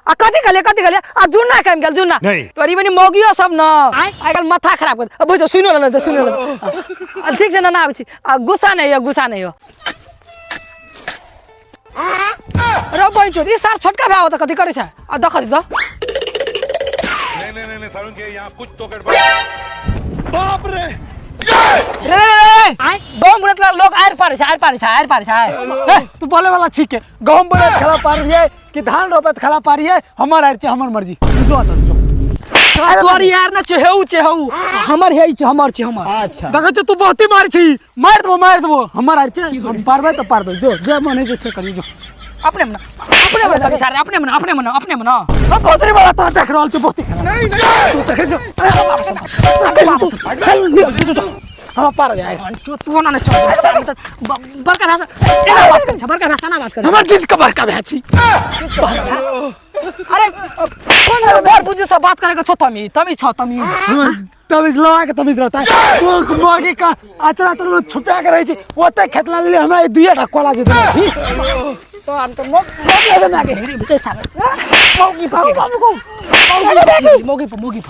आ कथी कहलिए, कथी कहलिए? आ जुन्ना कम गेल जुन्ना। नहीं। तोरी बनी मौगियो सब न आइ काल्हि माथा खराब कर। बुझो सुनो लेलहुँ तऽ सुनो लेलहुँ। आ ठीक छै, नाना आबै छी। आ गुस्सा नहि यौ, गुस्सा नहि यौ। रो बहिन, ई सार छोटका भाय होता कथी करै छै? आ देख दी तऽ। नहीं नहीं नहीं सारुण के यहाँ कुछ तो गड़बड़। बाप रे! रे रे रे, गहुम बुनत लोग आरि पारै छै, आरि पारै छै, आरि पारै छै। ए, तू बोले वाला ठीक है। गहुम बुनत खड़ा पारिए कि धान रोपत खड़ा पारिए, हमर आरि छै, हमर मर्जी। तू जो आता जो। तोरी यार न चेहू चेहू, हमर है छै, हमर छै, हमर। अच्छा देखै छै, तू बहुते मार छी, मार देबो, मार देबो। हमर आरि छै, हम पारबै तऽ पारबै। जो जे मन है से करी जो। अपने मना, अपने मना सारे, अपने मना, अपने मना, अपने मना। हम भोसड़ी वाला तोरा देख रहल छी बहुते खराब। नहीं नहीं, तू देख जो। हम पार गए। तू तू ना चल, बड़का भाषा एना बात करै छै, बड़का भाषा ना बात करै। हमर चीज के बड़का भाय छी। अरे कोन बड़ बुझु से बात करे के छौ? तमी तमी छौ, तमीज। तमीज लगा के तमीज रहता है। तू मौगी का अचरा तो छुपा के रहे छी, ओते खेतला ले हमरा दुइया टा कोला जे देने छी। तो हम तो मौगी मौगी मागे हेरी भुटे साले मौगी बाबू बाबू को मौगी मौगी मौगी।